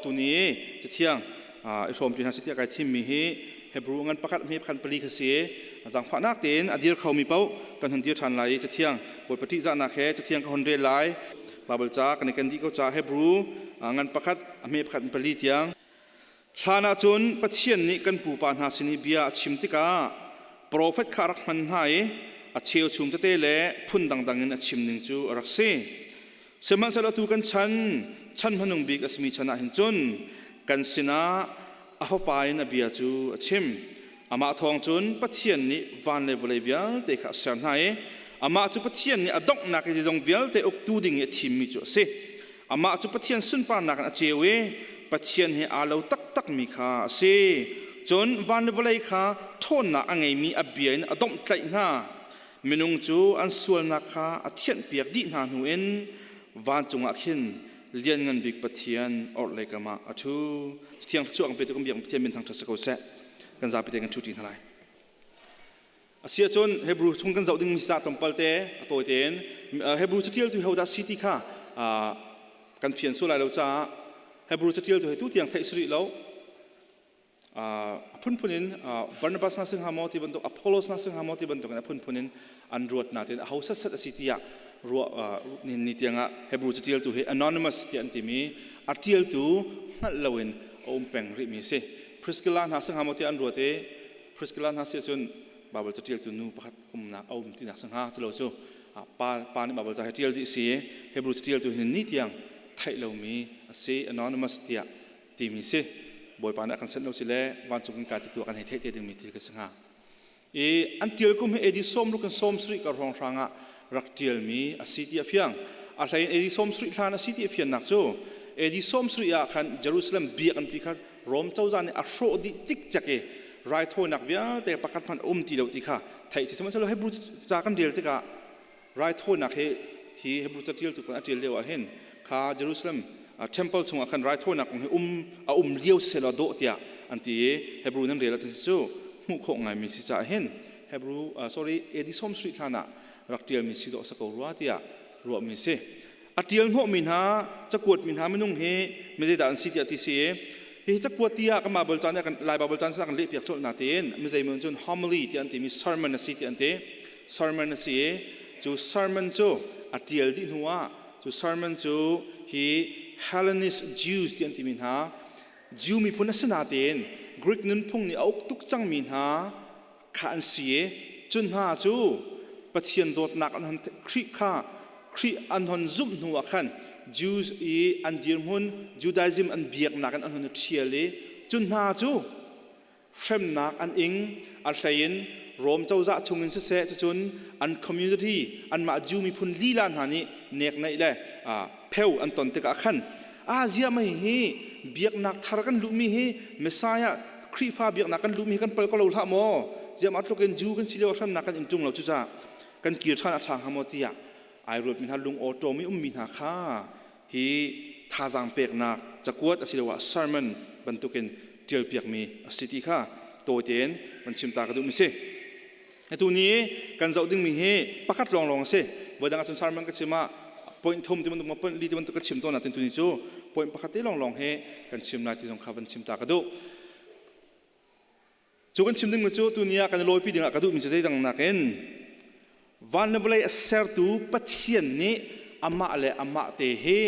Tuni cathiang i hrawmpi hna seh tiah kai thimmi hi Hebrew ngan pakhat hme pakhat pali kha si. Zaangfahnak tein a dir khomi paoh kan hun dir ṭhan lai i cathiang Bawipa ṭihzahnak he cathiang ka hun rel lai. Baibal ca kan i ken dih ko caah Hebrew ngan pakhat a hme pakhat in pali tiang. Hlan ah cun Pathian nih kan pupa hna sin i bia a chim tikah profet kha a rak hman hna i a cheuchum tete le phun dangdang in a chim ning cu a rak si. Sihmanhsehlaw atu kan chan, chan hmanung bik a simi chan ah hin cun kan sinah a Fapa in a bia cu a chim. Amah thawng cun Pathian nih van le vawlei vialte kha a ser hna i amah cu Pathian nih a donghnak i zeizong vialte uktu ding i a thimmi cu a si. Amah cu Pathian sunparnak in a ceu i Pathian he aa lo taktakmi kha a si. Cun van le vawlei kha ṭhawnnak a ngeimi a bia in a domhtlaih hna. Minung cu an sualnak kha a thianhpiak dih hna hnu in vancung ah khin Lianngan Bik Pathian orhlei kam ah a ṭhu. Thiang thluachuah kan petu kan biak Pathian min thangṭhat si ko seh. Kan zapi te kan ṭhu ṭi hna lai. Asiahcun Hebrew chung kan zoh dingmi sa tlawmpal te a tawi tein Hebrew caṭialtu hodah si ti kha kan fian sual lai lo caah Hebrew caṭialtu hi tu tiang theih si rih lo. A phunphun in Barnabas hna si hnga maw ti bantuk Apollos hna si hnga maw ti bantuk in a phunphun in an ruat nain aho setsat a si tiah ruah nihin ni tiangah Hebrew caṭialtu hi anonymous tiah an timi a ṭialtu hngalh loin a um peng rihmi a si. Priscilla hna si hnga maw tiah an ruat i Priscilla hna si ahcun Baibal caṭialtu nu pakhat umnak a um tinak si hnga ti lo cu pa pa nih Baibal ca hi ṭial dih si Hebrew caṭialtu hi ni tiang theih lomi a si anonymous tiah timi si. Bawipa nih a kan senh lo si le vancung kan kai ti tu ah kan hei theih te dingmi thil ka si hnga. I an ṭial kum hi AD 60 in 70 kar hrawnghrang ah rak ṭialmi a si ti a fiang. A hlei in AD 70 hlan a si ti a fiannak cu AD 70 ah khan Jerusalem biakinn pi kha Rom cozah nih a hrawh dih cikcek i raithawinak vialte pakhat hmanh a um ti lo ti kha theih si. Sihmanhsehlaw Hebrew ca kan rel tikah raithawinak hi hi Hebrew caṭialtu kan a ṭial lio ah hin kha Jerusalem temple chungah khan raithawinak kong hi um a um lio selaw dawh tiah an ti i Hebrew nan rel ahcun cu hmuh khawh ngaimi si caah hin Hebrew sorry AD 70 hlan ah rak ṭialmi si dawh sa ko rua tiah ruahmi si. A ṭial hnawhmi hna cakuat mi hna minung hi mizeidah an si tiah ti si i hihi cakuat tiah kan Bible caan kan Lai Bible caan kan lehpiak colh na tiin mizei mun cun homily tiah an timi sermon a si tiah an ti. Sermon a si i cu sermon cu a ṭial dih hnu ah cu sermon cu hi Hellenist Jews ti an timi hna Jew miphun a si natein Greek nunphung nih a uk tuk cangmi hna kha an si i cu hna cu Pathian dawtnak an hon Khrih kha Khrih an hon zumh hnu ah khan Jews i an dirhmun Judaism an biaknak in an hon i ṭhial i cu hna cu hremnak an ing. A hlei in Rom cozah chungin siseh, cucun an community anmah Jew miphun lila hna nih nekneih le pheu an ton tikah khan a zia mei hi biaknak thar kan luhmi hi Messiah Khrihfa biaknak kan luhmi hi kan pal ko lo hlah maw, ziam tlukin Jew kan si lio hremnak kan in ṭung lo, cucaah kan kir ṭhan a ṭha hnga maw tiah ai ruatmi hna, lung awṭawm i ummi hna kha hi thazaang peknak cakuat asiloah sermon bantukin ṭialpiakmi a si ti kha tawi tein van chim ta ka duhmi si. Atu ni kan zoh dingmi hi pakhat lawnglawng a si. Voidang ahcun sermon ka chim ah point thum ti bantuk point li ti bantuk ka chim tawn nain tuni cu point pakhat te lawnglawng hi kan chim lai ti zong kha van chim ta ka duh. Cu kan chim dingmi cu tuni ah kan i lawipi dingah ka duhmi cu zeidang nakin van le vawlei a sertu Pathian nih amah le amah te hi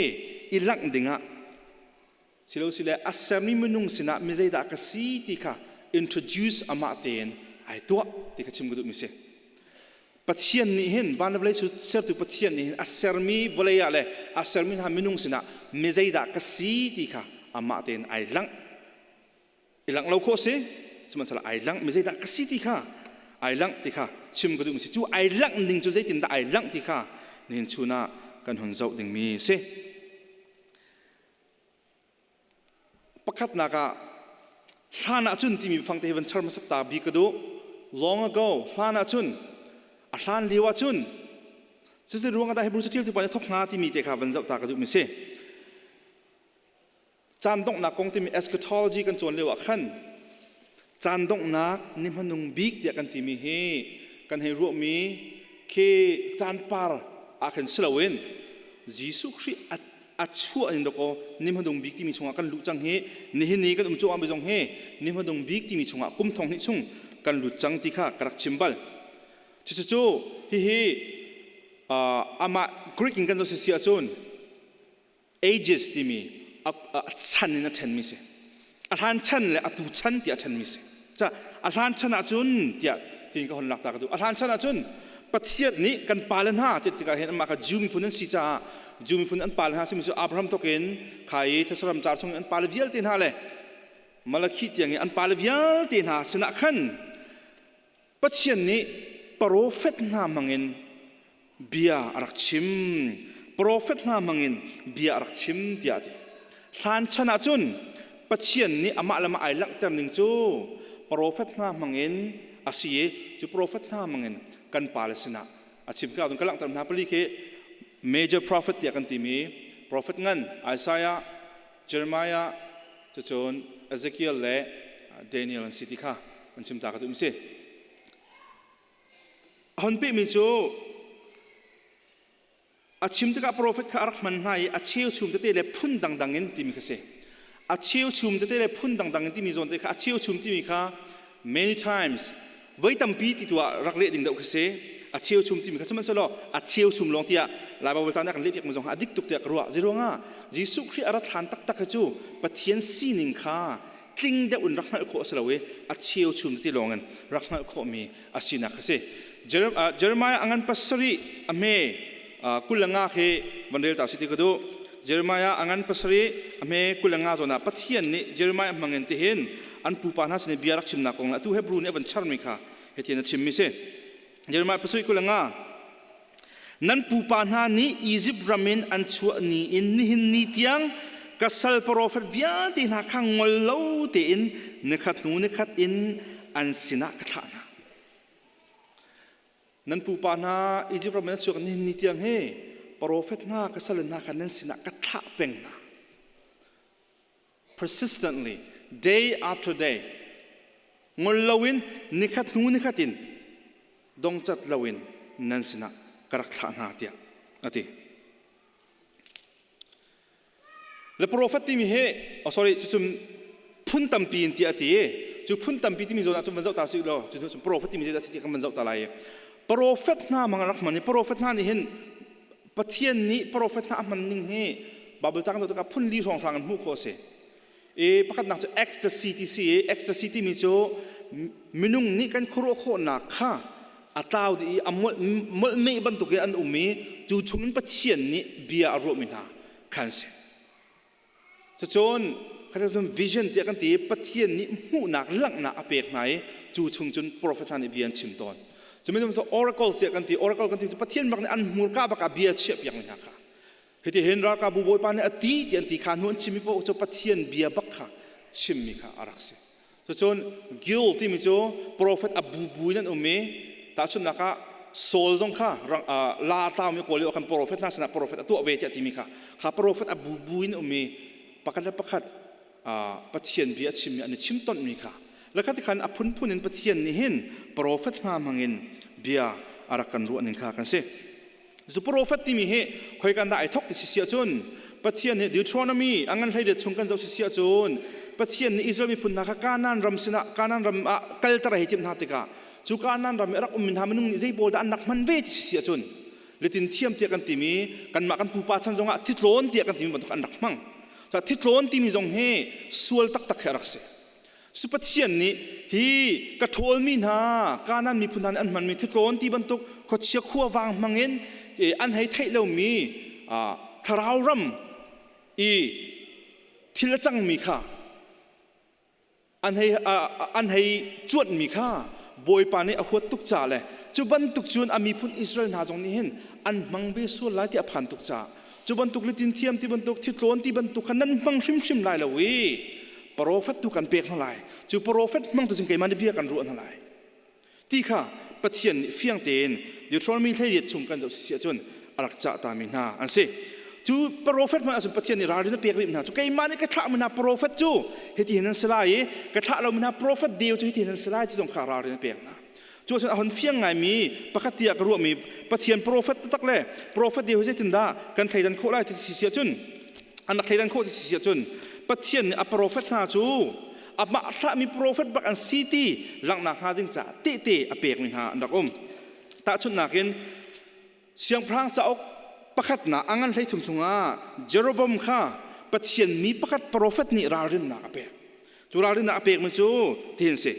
i langh dingah silosile a sermi minung sinah mi zeidah ka si ti kha introduce amah tein ai tuah ti kha chim ka duhmi si. Pathian nih hin van le vawlei sertu Pathian nih hin a sermi vawlei ah le a sermi hna minung sinah mi zeidah ka si ti kha amah tein ai langh. I langh lo khawh si, sihmanhsehlaw ai langh. Mi zeidah ka si ti kha ai langh ti kha chim ka duhmi si. Cu ai langh ning cu zeitindah ai langh ti kha nihin chun ah kan hun zoh dingmi si. Pakhatnak ah hlan ah cun timi biafang te hi van char hmasat ta bi ka duh. Long ago, hlan ah cun, a hlan lio ah cun, cucu ruang ah dah Hebrew caṭialtu pa nih thok hnga timi te kha van zoh ta ka duhmi si. Caan donghnak kong timi eschatology kan cawn lio ah khan caan donghnak ni hmanung bik tiah kan timi hi kan hei ruahmi khi caan par ah khin si loin Jesuh Khrih a A chuah in dakaw ni hmadung bik timi chungah kan luh cang hi. Nihin ni kan um cuahmah mi zong hi ni hmadung bik timi chungah kum thong hnih chung kan lut cang ti kha ka rak chim bal. Cucu hihi amah Greek in kan zoh si ahcun ages timi a chan in a ṭhenmi si. A hlan chan le atu chan tiah a ṭhenmi si. A hlan chan ahcun tiah tiin ka hon lak ta ka duh. A hlan chan ahcun Pathian nih kan pale hna ti tikah hin amah kha Jew miphun an si caah Jew miphun an pale hna simi cu Abraham thawk in kha i Thessalon car chung in an pale vialte hna le Malakhi tiang i an pale vialte hna sinah khan Pathian nih profet hna hmangin bia a rak chim. Profet hna hmangin bia a rak chim tiah a ti. Hlan chan ahcun Pathian nih amah le amah ai langhter ning cu profet hna hmangin a si i cu profet hna hmangin kan pale sinah a chim. Ka ka langhter hna pali khi major prophet tiah kan timi prophet ngan Isaiah, Jeremiah, cucun Ezekiel le Daniel an si ti kha an chim ta ka duh si. A hon pehmi cu a chim tikah profet kha a rak hman hna i a cheuchum tete le phun dangdang in timi kha si. A cheuchum tete le phun dangdang in timi zawn te kha a cheuchum timi kha many times voi tampi ti tu ah rak leh ding deuh khi si. A cheuchum timi kha sihmanhsehlaw a cheuchum lawng tiah Lai Baibal ca nih a kan lehpiak mi zong a dik tuk tiah ka ruah. Zeiruangah Jesuh Khrih a rat hlan taktak hi cu Pathian sining kha tling deuh in rak hngalh khawh a si lo i a cheuchum ti lawng in rak hngalh khawhmi a sinak kha si. Jeremiah a ngan pasarih a hme 25 khi van rel ta si ti ka duh. Jeremiah a ngan pasarih a hme 25 zawn ah Pathian nih Jeremiah hmangin tihin an pupa hna sin i bia rak chimnak kong le atu Hebrew nih a van charmi kha hitin a chimmi si. Jeremiah pasarih 25. Nan pupa hna nih Izipt ram in an chuah ni in nihin ni tiang ka sal profet vialte hna kha ngol lo tein nikhat hnu nikhat in an sinah ka thlah hna. Nan pupa hna Izipt ram in an chuak nihin ni tiang hi profet hna ka sal hna kha nan sinah ka thlah peng hna. Persistently, day after day, ngol loin nikhat hnu nikhat in dongcat loin nan sinah ka rak thlah hna tiah a ti. Le profet timi hi, oh sorry, cucun phun tampi in tiah a ti i cu phun tampi timi zawn ah cun van zoh ta sih law cu cun profet timi zeidah si ti kan van zoh ta lai i profet hna mang rak hman i profet hna nih hin Pathian nih profet hna a hman ning hi Bible ca kan zoh tikah phun li hrawnghrang in hmuh khawh a si. I pakhatnak cu ecstasy ti si i ecstasy timi cu minung nih kan khuaruah khawhnak kha a tlau dih i a molhmeh bantuk in an um i cu chungin Pathian nih bia a ruahmi hna khan si. Cucun khatin vision tiah kan ti i Pathian nih hmuhnak langhnak a pek hna i cu chung cun prophet hna nih bia an chim tawn. Cu mi cu oracle tiah kan ti. Oracle kan ti cu Pathian bak nih an hmurka bak ah bia chiah piakmi hna kha. Hitihin ralkapbu bawipa nih a ti ti an ti kha hnu an chimmi paoh cu Pathian bia bak kha chimmi kha a rak si. Cucun Gil timi cu profet a bubu in an um i tahchunhnak ah Saul zong kha la a tlaumi kawl i kan profet hna sinah profet a tuah ve tiah timi kha kha profet a bubu in um i pakhat le pakhat Pathian bia a chimmi an i chim tonhmi kha le kha tikhan a phunphun in Pathian nih hin profet hna hmangin bia a rak kan ruah ning kha kan si. Zu profet timi hi khoikan dah ai thok ti si si ahcun Pathian nih Deuteronomy a ngan hlei chung kan zoh si si ahcun Pathian nih Israel miphun hna kha Kanaan ram sinah Kanaan ram ah kalter a hei timh hna tikah cu Kanaan ram i a rak ummi hna minung nih zei pawl dah an rak hman ve ti si si ahcun litin thiam tiah kan timi kanmah kan pupa chan zongah thitlawn tiah kan timi bantuk an rak hmang. Thitlawn timi zong hi sual taktak hi a rak si. Cu Pathian nih hi ka ṭhawlmi hna Kanaan miphun hna nih an hmanmi thitlawn ti bantuk khuachia khuavang hmangin an hei theih lomi thlarau ram i thil a cangmi kha an hei cuanhmi kha Bawipa nih a huat tuk ca le cu bantuk cun a miphun Israel hna zong nih hin an hmang ve sual lai ti a phan tuk caah cu bantuk litin thiam ti bantuk thitlawn ti bantuk kha nan hmang hrimhrim lai lo i profet tu kan pek hna lai, cu profet hmang tu cun keimah nih bia kan ruah hna lai ti kha Pathian nih fiang tein Deuteronomy 18 chung kan zoh si ahcun a rak cah tami hna an si. Cu profet hmanh ahcun Pathian nih ralrin a pek rih hna cu keimah nih ka thlahmi hna profet cu hiti hin an si lai i ka thlah lomi hna profet deu cu hiti hin an si lai ti zong kha ralrin a pek hna. Cu ahcun a hon fiang ngaimi pakhat tiah ka ruahmi Pathian profet taktak le profet deu hi zeitindah kan thleidan khawh lai ti si ahcun. An rak thleidan khawh ti si ahcun Pathian nih a profet hna cu amah thlahmi profet bak an si ti langhnak hnga ding caah tehte a pekmi hna an rak um. Tahchunhnak in Siangpahrang cauk pakhatnak a ngan 13 chungah Jeroboam kha Pathian mi pakhat profet nih ralrinnak a pek. Cu ralrinnak a pekmi cu tihin si.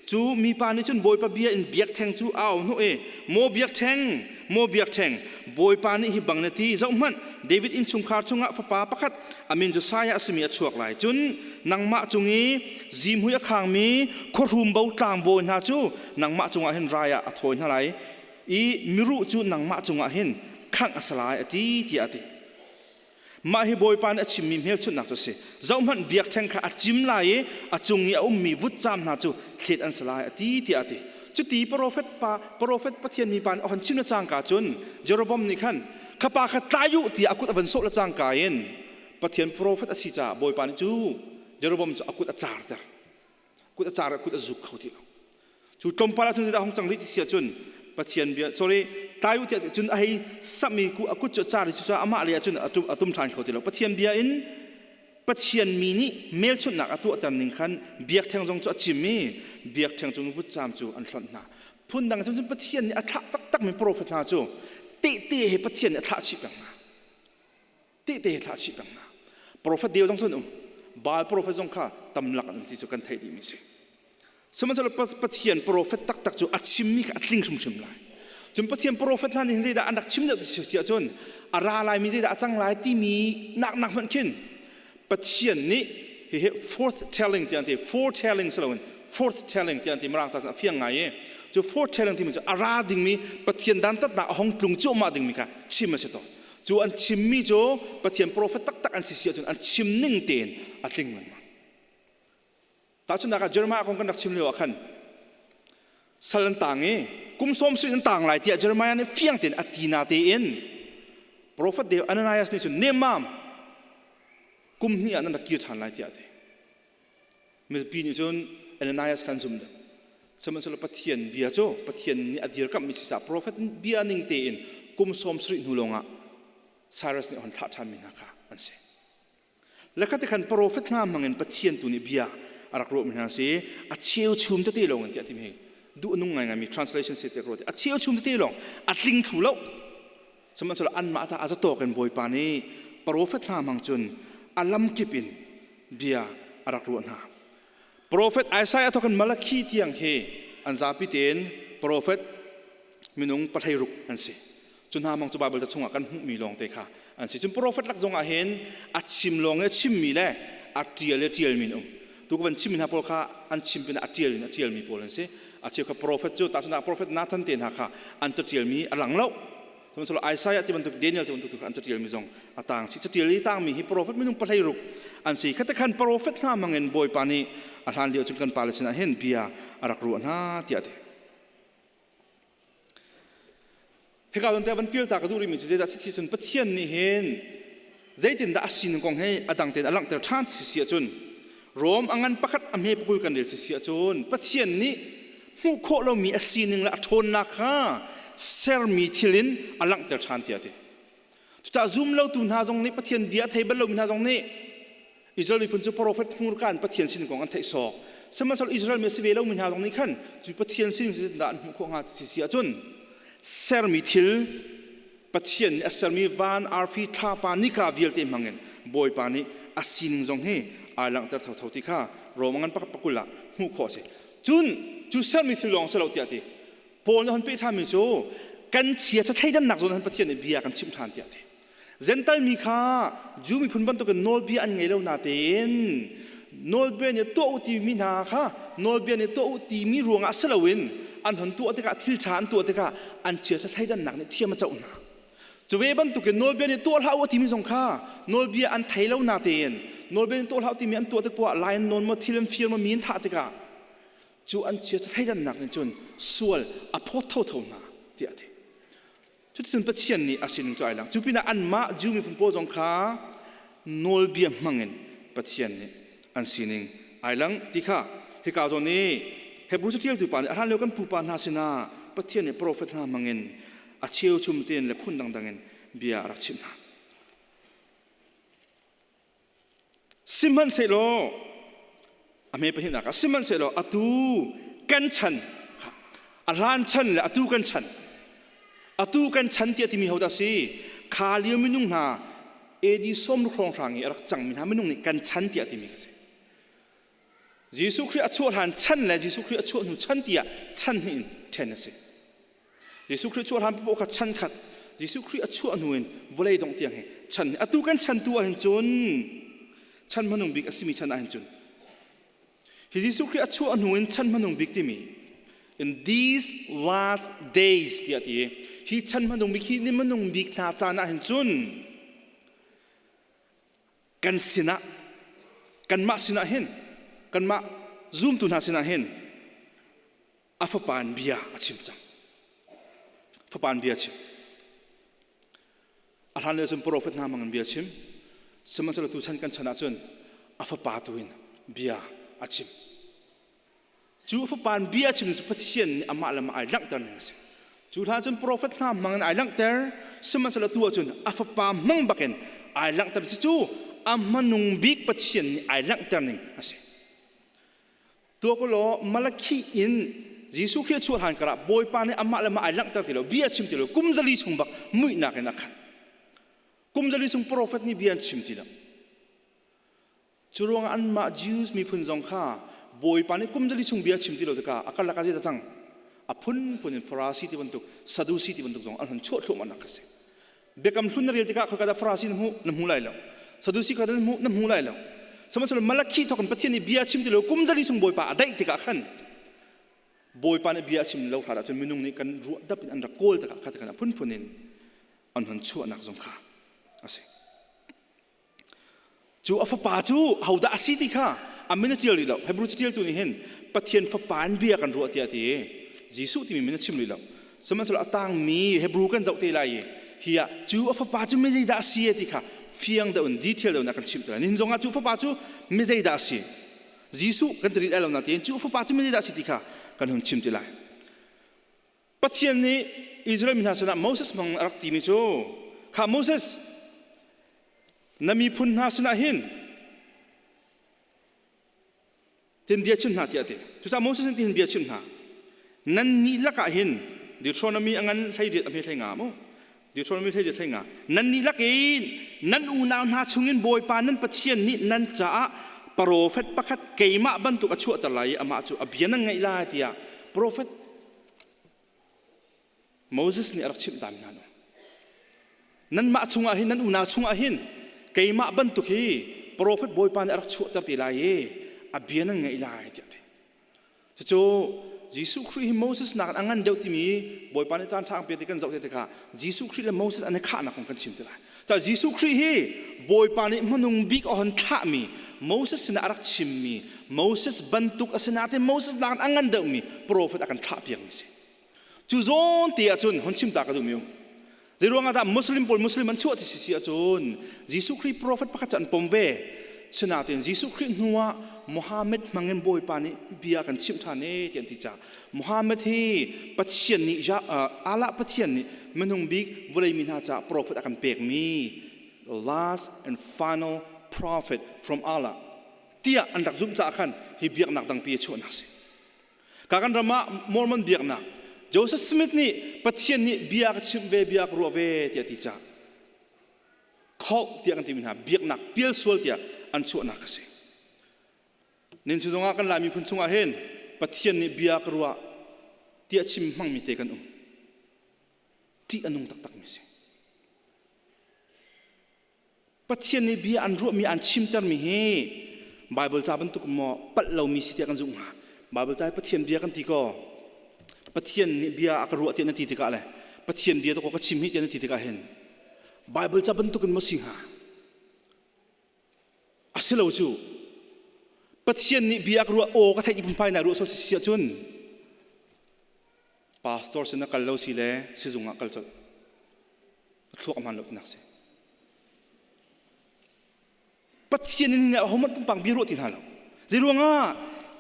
Cu mipa nih cun Bawipa bia in biakṭheng cu a auh hnawh i, Maw biakṭheng, maw biakṭheng, Bawipa nih hi bang na ti, zohhmanh, David innchungkhar chungah fapa pakhat a min Josiah a simi a chuak lai. Cun nangmah cung i zimhui a khangmi khuahrum bo tlangbawi hna cu nangmah cungah hin rai ah a thawi hna lai i miruh cu nangmah cungah hin khangh a si lai, a ti, tiah a ti. Mah hi Bawipa nih a chimmi hmelchunhnak cu a si. Zohhmanh, biakṭheng kha a cim lai i a cung i a ummi vutcam hna cu thlet an si lai, a ti, tiah a ti. Cuti profet pa, profet Pathian mipa nih a hon chim le cangka cun Jeroboam nih khan, kha pa kha tlai u tiah a kut a van sawh le cangka in Pathian profet a si caah Bawipa nih cu Jeroboam cu a kut a carter. Kut a car kut a zuk kho ti lo. Cu tlawmpal ah cun zeidah hong cang rih ti si ahcun Pathian bia sorry tlai u tiah cun a hei sammi ku a kut cu a car i cucaah amah lei ah cun a tum ṭhan kho ti lo. Pathian bia in Pathian mi nih hmelchunhnak a tuahter ning khan biakṭheng zong cu a chim i biakṭheng cung vutcam cu an hlonh hna. Phundang cun Pathian nih a thlah taktakmi profet hna cu tehte he Pathian nih a thlah chih peng hna. Tehte he thlah chih peng hna. Profet deu zong cun um. Baal profet zong kha tamlak an um ti cu kan theih dihmi si. Sihmanhsehlaw Pathian profet taktak cu a chimmi kha a tling hrimhrim lai. Cun Pathian profet hna nih zeidah an rak chim deuh ti si ahcun a ra laimi zeidah a cang lai timi nak nak hmanh khin Pathian nih hihi forthtelling ti an ti, foretelling si loin forthtelling ti an ti. Mirang ca a fiang ngai i cu foretelling timi cu a ra dingmi Pathian dantatnak a hong tlung cuahmah dingmi kha chim a si tawn. Cu an chimmi cu Pathian profet taktak an si si ahcun an chim ning tein a tling lengmang. Tahchunhnak ah Jeremiah kong kan rak chim lio ah khan sal an tang i kum sawm sin an tang lai tiah Jeremiah nih fiang tein a ti na tein profet deu Ananias nih cun nemmam kum hnih ah nan rak kir ṭhan lai tiah a ti. Mipi nih cun Ananias kha an zum deuh. Sihmanhsehlaw Pathian bia cu Pathian nih a dirkamhmi si caah profet bia ning tein kum 70 hnu lawngah Cyrus nih a hon thlah ṭhanmi hna kha an si. Le kha khan profet hna hmangin Pathian tu nih bia a rak ruahmi hna si. A cheuchum tete lawng in tiah timi hi duh a nung ngaingaimi translation si tiah ka ruah. A cheuchum tete lawng a tling thlu lo. Sihmanhsehlaw anmah ta a zatawk in Bawipa nih profet hna hmang cun a lamkip in bia a rak ruah hna. Profet Isaiah thawk in Malakhi tiang hi an zapi tein profet minung 16 an si. Cu hna mang cu Baibal ca chungah kan hmuhmi lawng te kha an si. Cun profet lak zongah hin a chim lawng i a chimmi le a ṭial i a ṭialmi an um. Tu ka van chimmi hna pawl kha an chim pinah a ṭial in a ṭialmi pawl an si. A cheu kha profet cu tahchunhnak profet Nathan te hna kha an caṭialmi a lang lo. Sihmanhsehlaw Isaiah ti bantuk Daniel ti bantuk tu kha an caṭialmi zong a tang chih. Caṭial i tangmi hi profet minung 16 an si. Khate khan profet hna hmangin Bawipa nih a hlan lio cun kan pale sinah hin bia a rak ruah hna tiah a ti. Hika zawn te van pial ta ka duh rihmi cu zeidah si cun Pathian nih hin zeitindah a sining kong hi a dang tein a langhter ṭhan ti si ahcun Rom a ngan pakhat a hme pakul kan rel si si ahcun Pathian nih hmuh khawh lomi a sining le a ṭhawnnak kha sermi thil in a langhter ṭhan tiah a ti. Cucaah zum lotu hna zong nih Pathian bia a thei bal lomi hna zong nih Israel miphun cu profet hmurka in Pathian sin kong an theih sawk. Sihmanhsehlaw Israel mi a si ve lomi hna zong nih khan cu Pathian sin dah an hmuh khawh hnga ti si ahcun sermi thil Pathian nih a sermi van arfi thlapa nika vialte hmangin Bawipa nih a sining zong hi ai langhter thotho ti kha Rom ngan pakul ah hmuh khawh a si. Cun cu sermi thil lawng si lo tiah ti Paul nih hon peh ṭhanmi cu kan chia cha thleidannak zawn han Pathian nih bia kan chimh ṭhan tiah ti. Gental mi kha Jew miphun bantukin nawlbia an ngei lo natein nawlbia nih tuah u timi hna kha nawlbia nih tuah u timi ruangah si loin an hon tuah tikah thil ṭha an tuah tikah an chiaṭha thleidannak nih thiam a coh hna. Cu ve bantukin nawlbia nih tuah hlah u timi zong kha nawlbia an thei lo natein nawlbia nih tuah hlah u timi an tuah tik poah lai an nawn maw thil an fir maw mi an thah tikah cu an chiaṭha thleidannak nih cun sual a phawt thotho hna tiah a ti. Cuticun Pathian nih a sining cu ai lang. Cu pinah anmah Jew miphun pawl zong kha nawlbia hmangin Pathian nih an sining ai lang ti kha hika zawn i Hebrew caṭialtu pa nih a hlan lio kan pupa hna sinah Pathian nih profet hna hmangin a cheuchum tein le phun dangdang in bia a rak chimh hna. Sihmanhsehlaw a hme pahnihnak ah sihmanhsehlaw atu kan chan a hlan chan le atu kan chan atu kan chan tiah timi hodah si kha lio minung hna AD sawm hrawng hrang i a rak cangmi hna minung nih kan chan tiah timi ka si. Jesuh Khrih a chuah hlan chan le Jesuh Khrih a chuah hnu chan tiah chan hnih in ṭhen a si. Jesuh Khrih chuah hlan paoh kha chan khat Jesuh Khrih a chuah hnu in vawlei dongh tiang hi chan atu kan chan tu ah hin cun chan hmanung bik a simi chan ah hin cun hi Jesuh Khrih a chuah hnu in chan hmanung bik timi in these last days tiah ti hi chan hmanung bik hi ni hmanung bik hna caan ah hin cun kan sinah kanmah sinah hin kanmah zumtu hna sinah hin a fapa in bia a chim cang fapa in bia a chim a hlan lio cun profet hna hmang in bia a chim sihmanhsehlaw tu chan kan chan ahcun a fapa tu in bia a chim Cu fapa in bia chim cu Pathian nih amah le amah ai langhter ning a si. Cu hlan cun profet hna hmang in ai langhter, sihmanhsehlaw tu ahcun a fapa hmang bakin ai langhter. Cucu a hmanung bik Pathian nih ai langhter ning a si. Tuak law Malakhi in Jesuh Khrih a chuah hlan karah Bawipa nih amah le amah ai langhter ti lo, bia chim ti lo, kum zali chung bak muihnak in a khat. Kum zali chung profet nih bia an chim ti lo. Cu ruangah anmah Jews miphun zong kha Bawipa nih kum zali chung bia chim ti lo tikah a karlak ah zeidah cang? A phunphun in Farasi ti bantuk, Sadusi ti bantuk zong an hun chuah thluahmah nak a si. Biakam hlun na rel tikah khoika dah Farasi na hmuh? Na hmu lai lo. Sadusi kha na hmu? Na hmu lai lo. Sihmanhsehlaw Malakhi thawk in Pathian nih bia chim ti lo kum zali chung Bawipa a daih tikah khan Bawipa nih bia a chim lo hrat ahcun minung nih kan ruah dap in an rak kawl tikah kha tikhan a phunphun in an hun chuahnak zong kha a si. Cu a fapa cu hodah a si ti kha a min a ṭial rih lo. Hebrew caṭialtu nih hin Pathian fapa in bia kan ruah tiah a ti i Jesuh timi min a chim rih lo. Sihmanhsehlaw a tangmi Hebrew kan zoh te lai i hi ah cu a fapa cu mi zeidah a si ti kha fiang deuh in detail deuh in a kan chimh te lai. Nihin zongah cu fapa cu mi zeidah a si? Jesuh kan ti rih lai lo nain cu fapa cu mi zeidah a si ti kha kan hun chim te lai. Pathian nih Israel mi hna sinah Moses hmang a rak timi cu kha Moses na miphun hna sinah hin tin bia chim hna tiah a ti. Cucaah Moses nih tihin bia chim hna. Nan nih lakah hin Deuteronomy a ngan 18 a hme 15 mu. Deuteronomy 18 15 nan nih lak in nan unau hna chungin Bawipa nan Pathian nih nan caah profet pakhat keimah bantuk a chuahter lai i amah cu a bia nan ngaih lai tiah profet Moses nih a rak chimh ta mi hna no. Nanmah chungah hin nan unau chungah hin keimah bantuk hi profet Bawipa nih a rak chuahter te lai i a bia nan ngaih lai tiah a ti. Cucu Jesuh Khrih hi Moses nakin a ngan deuh timi Bawipa nih caan ṭha an pek ti kan zoh te tikah Jesuh Khrih le Moses an i khahnak kong kan chim te lai. Ta Jesuh Khrih hi Bawipa nih hmanung bik a hon thlahmi Moses sinah a rak chimmi Moses bantuk a si nain Moses nakin a ngan deuhmi profet a kan thlahpiakmi a si. Cu zawn te ahcun hon chim ta ka duhmi um. Zeiruang ah dah Muslim pawl Muslim an chuah ti si si ahcun Jesuh Khrih profet pakhat cu an pom ve. Sinain Jesuh Khrih hnu ah Muhammad hmangin Bawipa nih bia kan chimh ṭhan e ti an ti caah Muhammad hi Pathian nih Allah Pathian nih minung bik vawlei mi hna caah profet a kan pekmi the last and final prophet from Allah tiah an rak zumh caah khan hi biaknak dangpi a chuahnak a si. Ka kan ram ah Mormon biaknak Joseph Smith nih Pathian nih bia ka chimh ve bia ka ruah ve tiah a ti caah cult tiah kan timi hna biaknak pial sual tiah an chuahnak a si. Nin cu zongah kan Lai miphun chungah hin Pathian nih bia ka ruah tiah chim hmangmi te kan um. Ṭih a nung taktakmi si. Pathian nih bia an ruahmi an chimtermi hi Bible ca bantuk maw palh lomi si tiah kan zumh hnga. Bible ca hi Pathian bia kan ti ko. Pathian nih bia a ka ruah tiah na ti tikah le Pathian bia to ka chim hi tiah na ti tikah hin Bible ca bantuk in maw si hnga? A si lo cu. Pathian nih bia ka ruah aw ka theih ti phunphai na ruah so si ahcun pastor sin na kal lo si le sizung ah kal colh. Thluak a hmaan lo tinak si. Pathian in a hohmanh pumpak bia ruah ti hna lo. Zei ruangah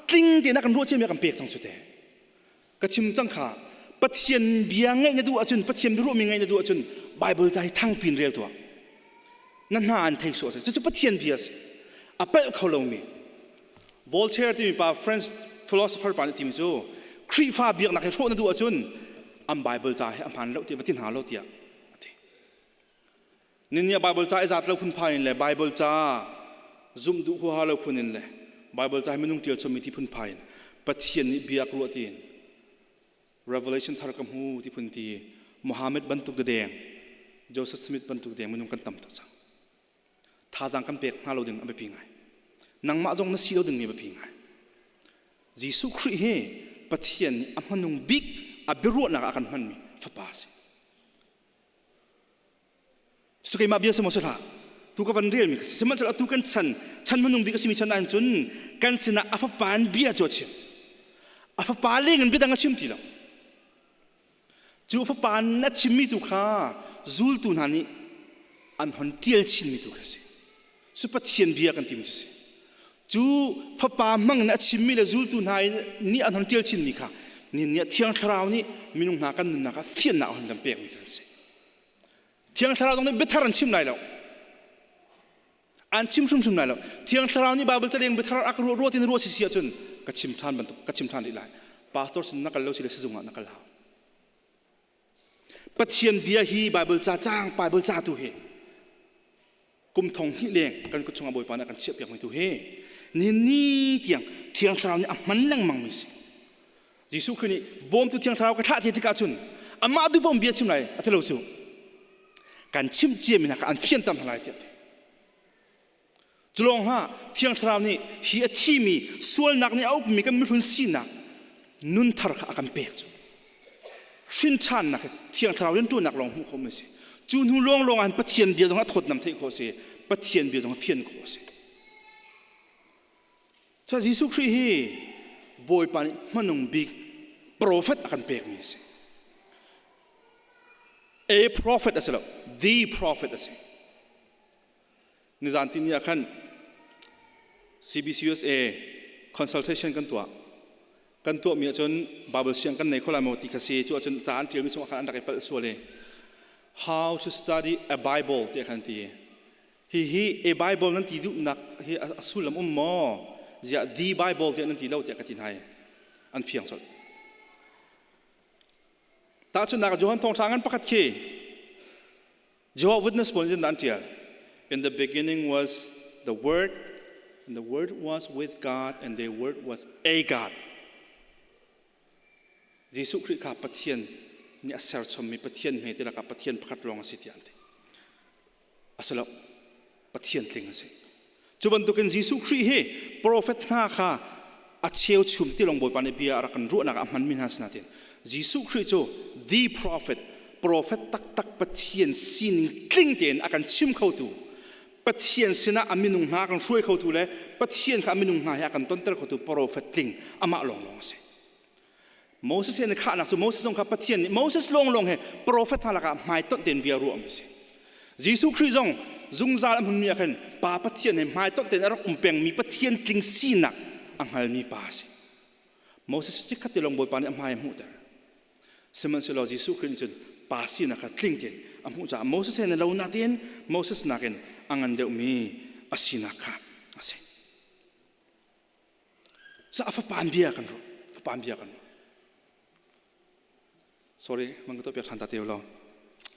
tling tein a kan ruah ciami a kan pek cang cu te. Ka chim cang kha Pathian bia ngaih na duh ahcun Pathian bia ruahmi ngaih na duh ahcun Bible ca hi thangpi in rel tuah. Na hna an thei suah. Cucu Pathian bia a si. A palh kho lomi. Voltaire timi pa French philosopher pa nih timi cu Khrihfa biaknak hi hrawh na duh ahcun an Bible ca hi a hmaan lo tiah va ti hna lo tiah a ti. Ninni ah Bible ca i zat lo phunphai in le Bible ca zumh duh huaha lo phun in le Bible ca hi minung tial chommi ti phunphai in Pathian nih bia ka ruah tiin Revelation thar ka hmu ti phun ti Muhammad bantuk deng Joseph Smith bantuk deng minung kan tam tuk cang. Thazaang kan pek hna lo ding a biapi ngai. Nangmah zong na si lo dingmi a biapi ngai. Jesuh Khrih hi Pathian nih a hmanung bik a biaruahnak ah kan hmanmi fapa a si. Cu keimah bia si maw si hlah tu ka van relmi ka si. Sihmanhsehlaw atu kan chan chan hmanung bik a simi chan ahhin cun kan sinah a fapa in bia cu a chim. A fapa leng in bia dang a chim ti lo. Cu fapa in a chimmi tu kha zultu hna nih an hon ṭial chinmi tu kha a si. Cu Pathian bia kan timi cu si. Cu fapa hmang in a chimmi le zultu hna nih an hon ṭial chinmi kha ni nih Thiang Thlarau nih minung hna kan nunnak ah fiannak a hon kan pekmi kha a si. Thiang Thlarau zong nih biathar an chim lai lo. An chim hrimhrim lai lo. Thiang Thlarau nih Bible caleng biathar a ka ruah ruah tin ruah si si ahcun ka chim ṭhan bantuk ka chim ṭhan rih lai. Pastor sin na kal lo si le sizung ah na kal hau. Pathian bia hi Bible ca cang Bible ca tu hi kum thong hnih leng kan kut chungah Bawipa nih a kan chiahpiakmi tu hi ni ni tiang Thiang Thlarau nih a hman lengmang mi si. Jesuh Khrih nih bawmtu Thiang Thlarau ka thlah ti tikah cun amah duh bom bia chim lai a ti lo cu kan chimh ciami hna kha an fianter hna lai tiah ti. Culawng hlah Thiang Thlarau nih hi a thimi sualnak nih a ukmi kan mihlun sinak nun thar kha a kan pek cu. Hrin ṭhannak Thiang Thlarau rianṭuannak lawng hmuh khawh a si. Cu hnu lawnglawng ah Pathian bia zong a thawtnam theih khawh a si. Pathian bia zong a fian khawh a si. Cun Jesuh Khrih hi Bawipa nih hmanung bik profet a kan pekmi a si. A prophet a si lo, the prophet a si. Nizan tini ah khan CBCUSA consultation kan tuah. Kan tuahmi ahcun Bible siang kan nei kho lai maw ti kha si. Cu ahcun ca an ṭialmi chungah khan an rak i palh sual i How to study a Bible ti khan ti. Hihi a Bible nan ti duhnak hi a sullam um maw? Ziah the Bible tiah nan ti lo tiah ka ti hna i an fiang colh. Tahchunhnak ah Johan Thawngṭha ngan pakhat khi Jehovah Witness pawl nih an ṭial. In the beginning was the Word, and the Word was with God, and the Word was a God. Jesuh Khrih kha Pathian nih a serchommi Pathian hme ti lakah Pathian pakhat lawng a si tiah an ti. A si lo. Pathian tling a si. Cu bantukin Jesuh Khrih hi profet hna kha a cheuchum ti lawng Bawipa nih bia a rak kan ruahnak ah a hmanmi hna sinain Jesuh Khrih cu the prophet, prophet taktak Pathian sining tling tein a kan chim khotu, Pathian sinah a minung hna a kan hruai khotu le Pathian kha a minung hna he a kan tonter khotu prophet tling amah lawnglawng a si. Moses he an i khahnak cu Moses zong kha Pathian nih Moses lawnglawng he profet hna lakah hmaitonh tein bia ruahmi a si. Jesuh Khrih zong zungzal a hmunmi ah khan Pa Pathian he hmaitonh tein a rak um pengmi Pathian tling sinak a hngalmi pa a si. Moses chikkhat te lawng Bawipa nih a hmai a hmuhter. Sihmanhsehlaw Jesuh Khrih nih cun pa sinak kha tling tein a hmuh caah Moses he na lo natin Moses nakin a ngan deuhmi a sinak kha a si. Sa a fapa bia kan ruah. Fapa bia kan ruah. Sorry, mang ka to piak than ta te lo.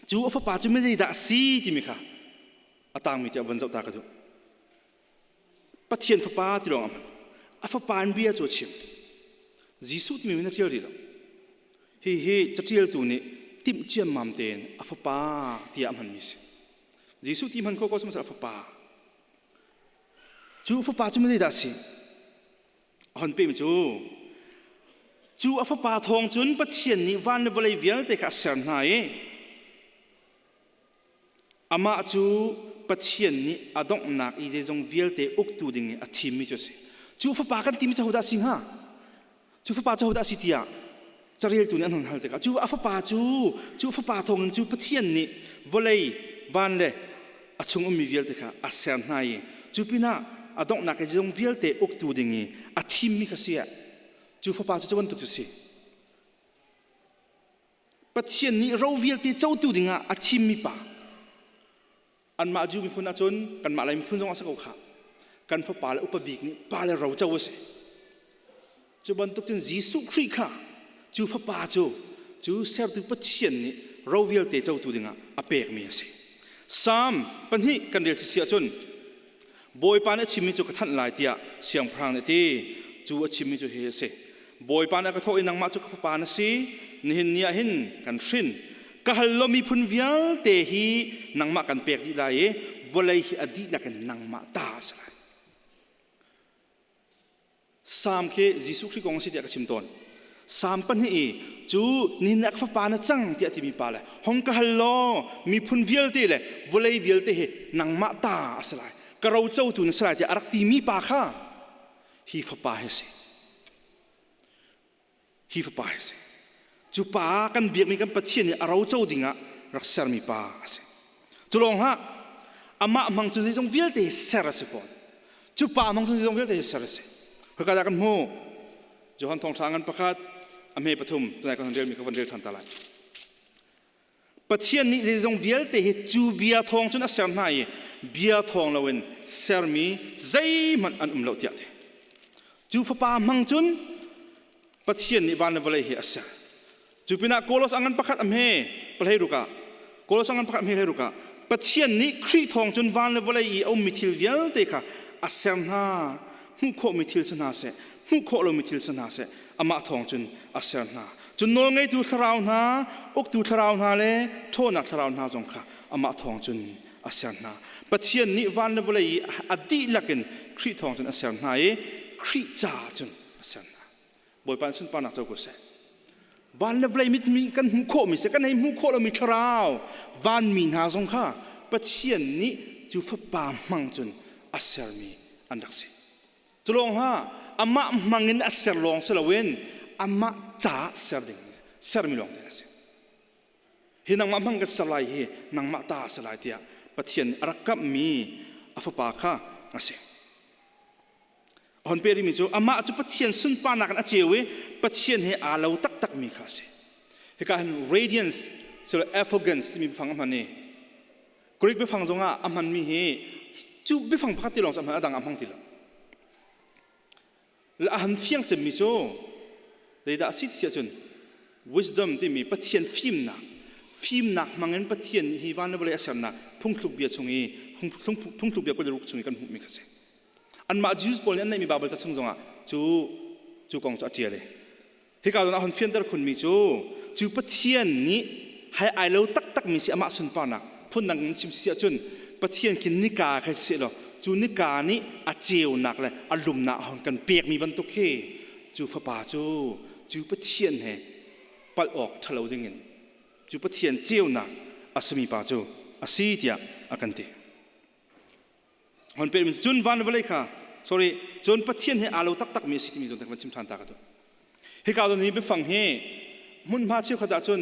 Cu a fapa cu mi dah si timi kha a tangmi tiah von zoh ta ka duh. Pathian fapa ti lawng a hman. A fapa in bia cu a chim. Jesuh timi min a ṭial rih lo. Hi hi caṭialtu nih timh ciammam tein a fapa tiah a hmanmi si. Jesuh ti hman kho ko sihmanhsehlaw a fapa. Cu fapa cu zeidah a si? A hon pemi cu cu a fapa thawng cun Pathian nih van le vawlei vialte kha a ser hna i amah cu Pathian nih a donghnak i zeizong vialte uktu ding i a thimmi cu a si. Cu fapa kan timi cu hodah a si hnga? Cu fapa cu hodah a si tiah careltu nih an hun hal tikah cu a fapa cu cu fapa thawngin cu Pathian nih vawlei van le a chung ummi vialte kha a ser hna i cu pinah a donghnak i zong vialte uktu ding i a thimmi kha si cu fapa cu cu bantuk cu si Pathian nih ro vialte cotu dingah a thimmi pa anmah Jew miphun ahcun kanmah Lai miphun zong a si ko kha. Kan fapa le upa bik nih pa le ro co a si. Cu bantuk cun Jesuh Khrih kha cu fapa cu cu sertu Pathian nih ro vialte cotu dingah a pekmi a si. Salm pahnih kan rel si ahcun Bawipa nih a chimmi cu ka thanh lai tiah siangpahrang nih a ti. Cu a chimmi cu hihi a si. Bawipa nih a ka thawh i nangmah cu ka fapa na si, nihin ni ah hin kan hrin. Ka hal lo miphun vialte hi nangmah kan pek dih lai i vawlei hi a dihlak in nangmah ta a si lai. Salm khi Jesuh Khrih kong a si tiah ka chim tawn. Salm pahnih i cu nihin ah ka fapa na cang tiah timi pa le hong ka hal law miphun vialte le vawlei vialte hi nangmah ta a si lai ka rocotu na si lai tiah a rak timi pa kha hi fapa hi a si. Hi fapa hi a si. Cu pa kan biakmi kan Pathian nih a roco dingah rak sermi pa a si. Cu lawng hlah, amah hmang cu zeizong vialte hi ser a si fawn. Cu pa hmang cu zeizong vialte hi ser a si. Khoika dah kan hmuh? Johan Thawngṭha ngan pakhat, a hme pathum, tunai kan relmi ka van rel ṭhan ta lai. Pathian nih zeizong vialte hi cu bia thawng cun a ser hna i bia thawng loin sermi zeihmanh an um lo tiah ti. Cu fapa hmang cun Pathian nih van le vawlei hi a ser. Cu pinah Kolos a ngan pakhat a hme palhei ruk ah Kolos a ngan pakhat a hme hlei ruk ah Pathian nih Khrih thawng cun van le vawlei i a ummi thil vialte kha a ser hna. Hmuh khawhmi thil si hna seh, hmuh khawh lomi thil si hna seh, amah thawng cun a ser hna. Cun nawlngeitu thlarau hna, uktu thlarau hna le ṭhawnnak thlarau hna zong kha amah thawng cun a ser hna. Pathian nih van le vawlei i a dihlak in Khrih thawng cun a ser hna i Khrih caah cun a ser hna. Bawipa in sunparnak co ko seh. Van le vawlei mit mi kan hmuh khawhmi si kan hei hmuh khawh lomi thlarau vanmi hna zong kha Pathian nih cu fapa hmang cun a sermi an rak si. Cu lawng hlah amah hmang in a ser lawng si loin amah ca ser ding sermi lawng te a si. Hi nangmah hmang kan ser lai hi nangmah ta a si lai tiah Pathian nih a rak kamhmi a fapa kha a si. A hon pe rihmi cu amah cu Pathian sunparnak in a ceu i Pathian he aa lo taktakmi kha a si. Hika hin radiance so effulgence timi biafang a hman i Greek biafang zongah a hmanmi hi cu biafang pakhat ti lawng cu a hman a dang a hmang ti lo. A han fiang cemmi cu zeidah a si ti ahcun wisdom timi Pathian fimnak fimnak hmangin Pathian nih hi van le vawlei a sernak phungthluk bia chung i phungthluk bia kul ruk chung i kan hmuhmi kha si. Anmah Jews pawl nih an neihmi Bible ca chung zongah cu cu kong cu a ṭial i Hika zawn ah hun fianter khunmi cu cu Pathian nih hai ai lo taktakmi si amah sunparnak phundang in chim si ahcun Pathian khi nika kha si law cu nika nih a ceunak le a lumnak a hon kan pekmi bantuk khi cu fapa cu cu Pathian he palh awk ṭhalo dingin cu Pathian ceunak a simi pa cu a si tiah a kan ti. Hon pekmi cun van le vawlei kha sorry cun Pathian he aa lo taktakmi a si timi zawn te kan chim ṭhan ta ka duh. Hika zawn hi biafang hi hmunhma cheukhat ah cun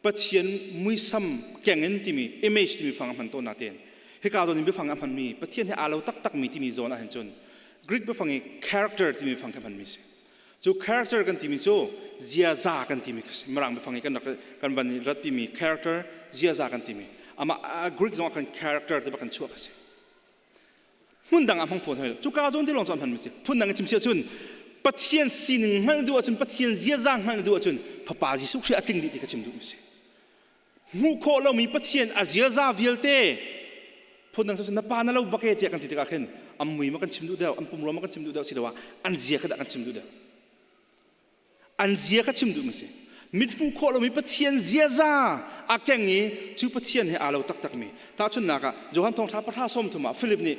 Pathian muisam keng in timi image timi fang a hman tawn natein hika zawn in biafang a hmanmi Pathian he aa lo taktakmi timi zawn ah hin cun Greek biafang i character timi fang kha hmanmi si. Cu character kan timi cu ziaza kan timi kha si. Mirang biafang i kan rak kan van i rat timi character ziaza kan timi. Amah Greek zong ah kan character te bak kan chuah kha si. Hmun dang ah hmang fawn hoi. Cuka zawn te lawng cu an hmanmi si. Phun dang in chim si ahcun Pathian sining hngalh duh ahcun Pathian ziaza hngalh duh ahcun Fapa Jesuh Khrih a tling dih ti ka chim duhmi si. Hmuh khawh lomi Pathian a ziaza vialte phundang cu na pa na lo bak e tiah kan ti tikah khin an mui ma kan chim duh deuh an pumrua ma kan chim duh deuh siloah an zia kha dah kan chim duh deuh an zia kha chim duh mi si mit hmuh khawh lomi Pathian ziaza a keng i cu Pathian he aa lo taktakmi tahchunhnak ah Johan thawngṭha pahra sawm thum ah Philip nih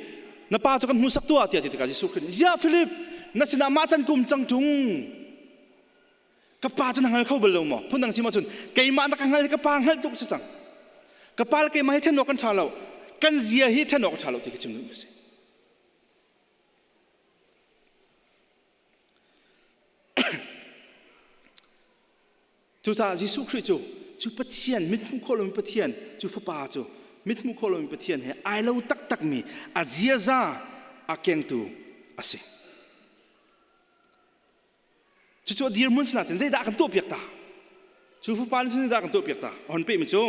na pa cu kan hmuhsak tuah tiah ti tikah Jesuh Khrih nih ziah Philip na sinah mah can kum cang ṭung Ka pa cu na hngal kho bal lo maw? Phundang chim ahcun keimah na ka hngal hi ka pa hngalh tuk si cang. Ka pa le keimah hi ṭhen awk kan ṭha lo. Kan zia hi ṭhen awk a ṭha lo ti ka chim duhmi a si. Cucaah Jesuh Khrih cu cu Pathian mithmuh khawh lomi Pathian cu Fapa cu mithmuh khawh lomi Pathian he ai lo taktakmi a ziaza a kengtu a si. Cucu a dirhmun si nain zeidah a kan tuahpiak ta? Cu fapa nih cun zeidah a kan tuahpiak ta? A hon pehmi cu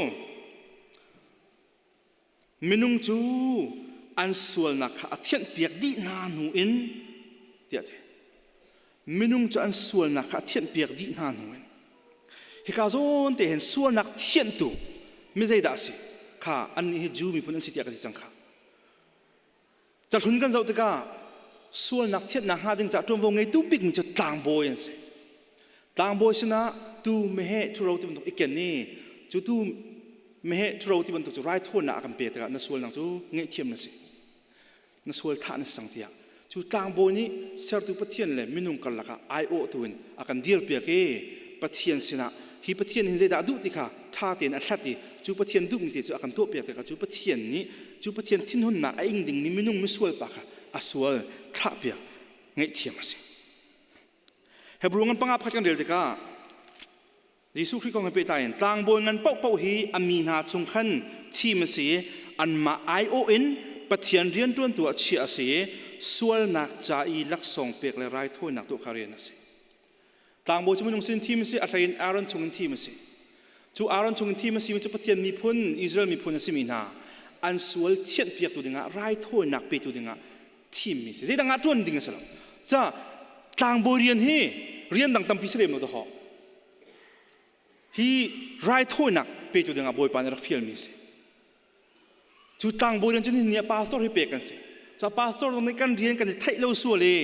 minung cu an sualnak kha a thianhpiak dih hna hnu in tiah ti. Minung cu an sualnak kha a thianhpiak dih hna hnu in hika zawn te hin sualnak thianhtu mi zeidah a si kha annih hi Jew miphun an si tiah ka ti cang kha. Cahlun kan zoh tikah sualnak thianhnak hnga ding caah ṭuanvo ngeitu bikmi cu tlangbawi an si. Tlangbawi sinah tu meheh ṭhuro ti bantuk i ken i cu tu meheh ṭhuro ti bantuk cu raithawinak a kan pek tikah na sualnak cu ngaihthiam na si. Na sual thah na si cang tiah cu tlangbawi nih sertu Pathian le minung karlak ah aiawhtu in a kan dirpiak i Pathian sinah hi Pathian hin zeidah a duh ti kha ṭha tein a hlat i cu Pathian duhmi te cu a kan tuahpiak tikah cu Pathian nih cu Pathian thinhunnak a ing dingmi minung misual pa kha a sual thlahpiak ngaihthiam a si. Hebrew ngan panga pakhat kan rel tikah Jesuh Khrih kong he pehtlai in tlangbawi ngan paohpaoh hi a mi hna chung khan thim a si i anmah aiawh in Pathian rianṭuantu ah chiah a si i sualnak ca i laksawng pek le raithawinak tuah kha rian a si. Tlangbawi cu minung sin thim a si, a hlei in Aaron chung in thim a si. Cu Aaron chung in thim a simi cu Pathian miphun, Israel miphun a simi hna an sual thianhpiaktu dingah raithawinak petu dingah thimmi si. Zeidang ah ṭuan ding a si lo. Ca tlangbawi rian hi rian dang tampi si lem lo dahawh. Hi raithawinak petu dingah Bawipa nih rak fialmi a si. Cu tlangbawi rian cu nihin ni ah pastor hi pek kan si. Ca pastor zong nih kan rian kan i theih lo sual i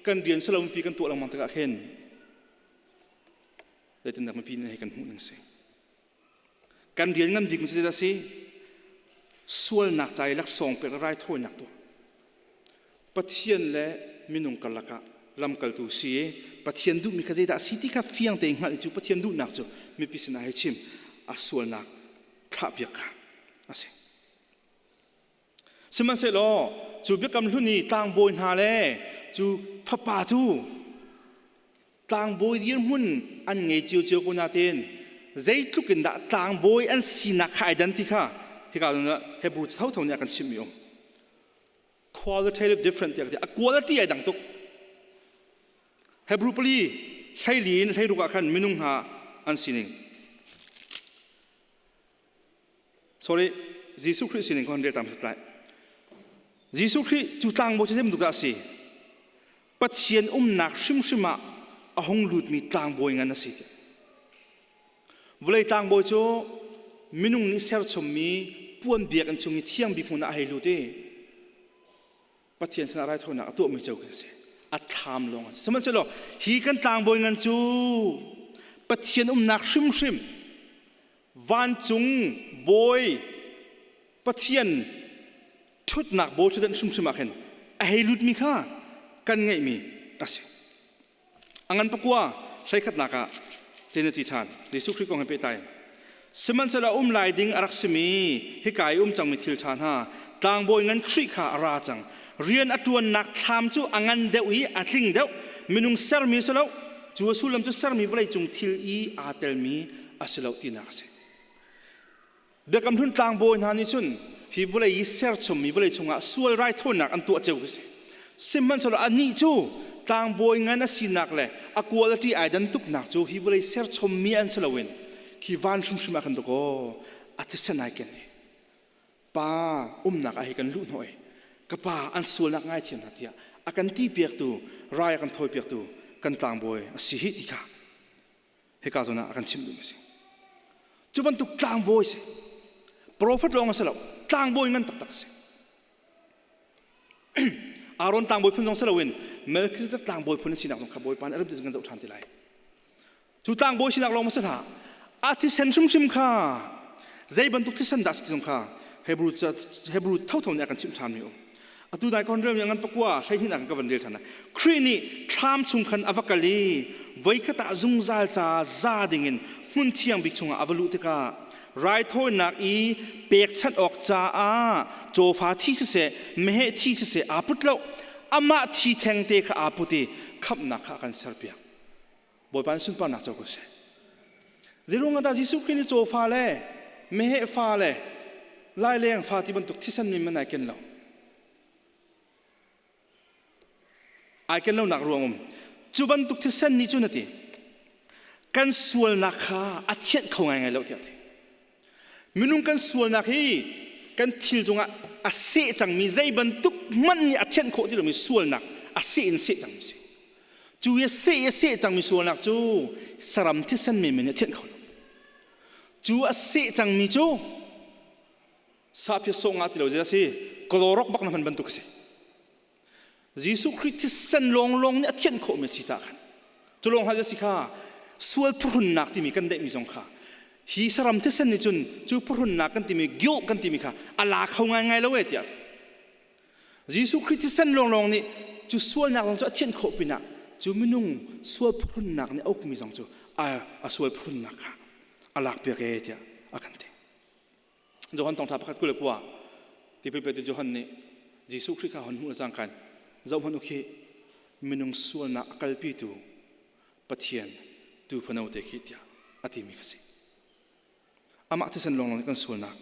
kan rian si lo mipi kan tuah lengmang tikah khin zeitindah mipi nih hei kan hmuh ning si. Kan rian ngan bik cu zeidah si? Sualnak ca i laksawng pek le raithawinak tuah. Pathian le minung karlak ah lamkaltu si i Pathian duhmi kha zeidah a si ti kha fiang tein hngalh i cu Pathian duhnak cu mipi sinah hei chim a sualnak thlahpiak kha a si. Sihmanhsehlaw cu biakam hlun i tlangbawi hna le cu fapa cu tlangbawi dirhmun an ngei ciocio ko nain zeitluk in dah tlangbawi an sinak kha ai dan ti kha hika Hebrew thotho nih a kan chimhmi um. Qualitative different tiah ka ti. A quality ai dang tuk. Hebrew pali hleili in hleiruk ah khan minung hna an sining. Sorry, Jesuh Khrih sining kha rel tam sat lai. Jesuh Khrih cu tlangbawi cu zeibantuk dah a si? Pathian umnak hrimhrim ah a hung lutmi tlangbawi ngan a si. Vawlei tlangbawi cu minung nih serchommi puan biakinn chung i thiang bik hmun ah a hei lut i Pathian sinah raithawinak a tuahmi cio khi a si. A thlam lawng a si. Sihmanhsehlaw hi kan tlangbawi ngan cu Pathian umnak hrimhrim vancung bawi Pathian ṭhutnak bawi ṭhutdan hrimhrim ah khin a hei lutmi kha kan ngeihmi a si. A ngan pakua hleikhatnak ah tin a ti ṭhan. Jesuh Khrih kong he pehtlai. Sihmanhsehlaw um lai ding a rak simi hika i um cangmi thil ṭha hna tlangbawi ngan Khrih kha a ra cang. Rian a ṭuannak thlam cu a ngan deuh i a tling deuh. Minung sermi a si lo. Cu a sullam cu sermi vawleicung thil i aa telmi a si lo tinak a si. Biakam Hlun tlangbawi hna nih cun hi vawlei i serchommi vawlei chungah sual raithawinak an tuah cio khi si. Sihmanhsehlaw anih cu tlangbawi ngan a sinak le a quality ai dan tuknak cu hi vawlei serchommi an si loin khi van hrimhrim ah khan dakaw a thisen ai ken i pa umnak ah hi kan luh hnawh i ka pa an sualnak ngaithiam hna tiah a kan ti piaktu rai a kan thawi piaktu kan tlangbawi a si hi ti kha hika zawn ah a kan chimh duhmi a si. Cu bantuk tlangbawi si. Profet lawng a si lo, tlangbawi ngan taktak a si. Aaron tlangbawi phun zong si loin Melchizedek tlangbawi phun an sinak zong kha Bawipa nih a ram ti kan zoh ṭhan ti lai. Cu tlangbawi sinak lawng ma si hlah, a thisen hrimhrim kha zei bantuk thisen dah si ti zong kha Hebrew Hebrew thotho nih a kan chimh ṭhanmi um. Atu dai kon rel ngan pakua hleihnih nak ka van rel ṭhan. Khrih nih thlam chung khan a va kal i voikhat ah zungzal ca za dingin hmun thiang bik chungah a va luh tikah raithawinak i pekchanh awk caah cawfa thi siseh meheh thi siseh aa put lo amah thi thengte kha aa put i khamhnak kha a kan serpiak. Bawipa in sunparnak co ko seh. Zeiruang ah dah Jesuh Khrih nih cawfa le meheh fa le laileng fa ti bantuk thisen min man ai ken lo. Ai ken lonak ruang um. Cu bantuk thisen nih cun a ti. Kan sualnak kha a thianh kho ngaingai lo tiah a ti. Minung kan sualnak hi kan thil cungah a seh cangmi zei bantuk hmanh nih a thianh khawh ti lomi sualnak a seh in seh cangmi si. Cu i a seh i a seh cangmi sualnak cu saram thisen menmen nih a thianh kho lo. Cu a seh cangmi cu sahphiat sawh ngah ti lo zei a si klorok bak na hman bantuk a si. Jesuh Khrih thisen lawnglawng nih a thianh khawhmi a si caah khan cu lawng hlah si kha sual phuhrunnak timi kan deihmi zong kha hi saram thisen nih cun cu phuhrunnak kan timi guilt kan timi kha a la kho ngaingai lo e tiah Jesuh Khrih thisen lawnglawng nih cu sualnak zong cu a thianh khawh pinah cu minung sual phuhrunnak nih a ukmi zong cu a sual phuhrunnak kha a lakpiak e tiah a kan ti. Johan thawngṭha pakhat 29 tipil petu Johan nih Jesuh Khrih kha hon hmuh cang khan zohhmanh u khi minung sualnak a kalpitu Pathian tuufano te khi tiah a timi kha si. Amah thisen lawnglawng kan sualnak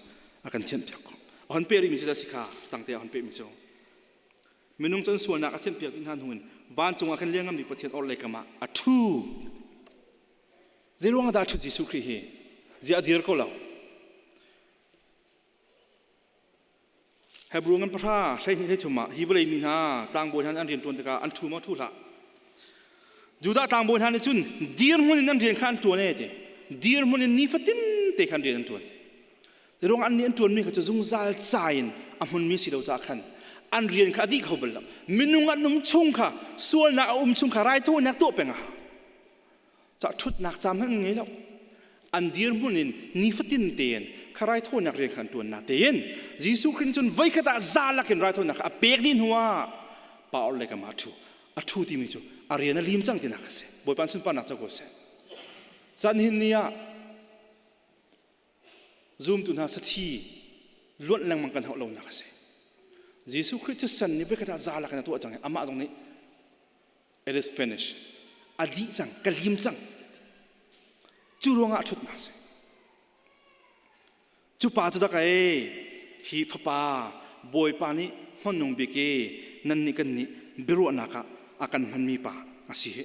a kan thianhpiak ko. A hon pe rihmi cu si kha tangte a hon pehmi cu minung cu an sualnak a thianhpiak dih hna hnu in vancung ah khan lianngam bik Pathian orhlei kam ah a ṭhu. Zeiruang ah dah a ṭhut Jesuh Khrih hi? Ziah a dir ko lo? Hebrew ngan pahra 12 hlei ah hi vawlei mi hna tlangbawi hna an rian ṭuan tikah an ṭhu maw ṭhu hlah. Judah tlangbawi hna nih cun dirhmun in an rian kha an ṭuan e ti. Dirhmun in nifatin te khan rian an ṭuan ti. Ruang an nih an ṭuanmi kha cu zungzal ca in a hmunmi si lo caah khan an rian kha a dih kho bal lo. Minung an um chung kha sualnak a um chung kha raithawinak tuah peng a hau. Ca ṭhutnak ca hmanh an ngei lo. An dirhmun in nifatin tein kha raithawinak rian kha an ṭuan na tein Jesuh Khrih cun voikhat ah za lakin raithawinak kha a pek dih hnuah pa or le kam ah a ṭhu. A ṭhu timi cu a rian a lim cang tinak a si. Bawipa sunparnak co ko seh. Zan hin ni ah Zumtu hna sathi luanh lengmang kan hauh lonak a si. Jesuh Khrih thisen nih voikhat ah za lakin a tuah cang i amah zong nih it is finished. A dih cang, ka lim cang. Cu ruangah a ṭhutnak a si. Cu pa cu dak ei hi fapa Bawipa nih hmanung bik i nan nih kan nih biaruahnak ah a kan hmanmi pa a si hi.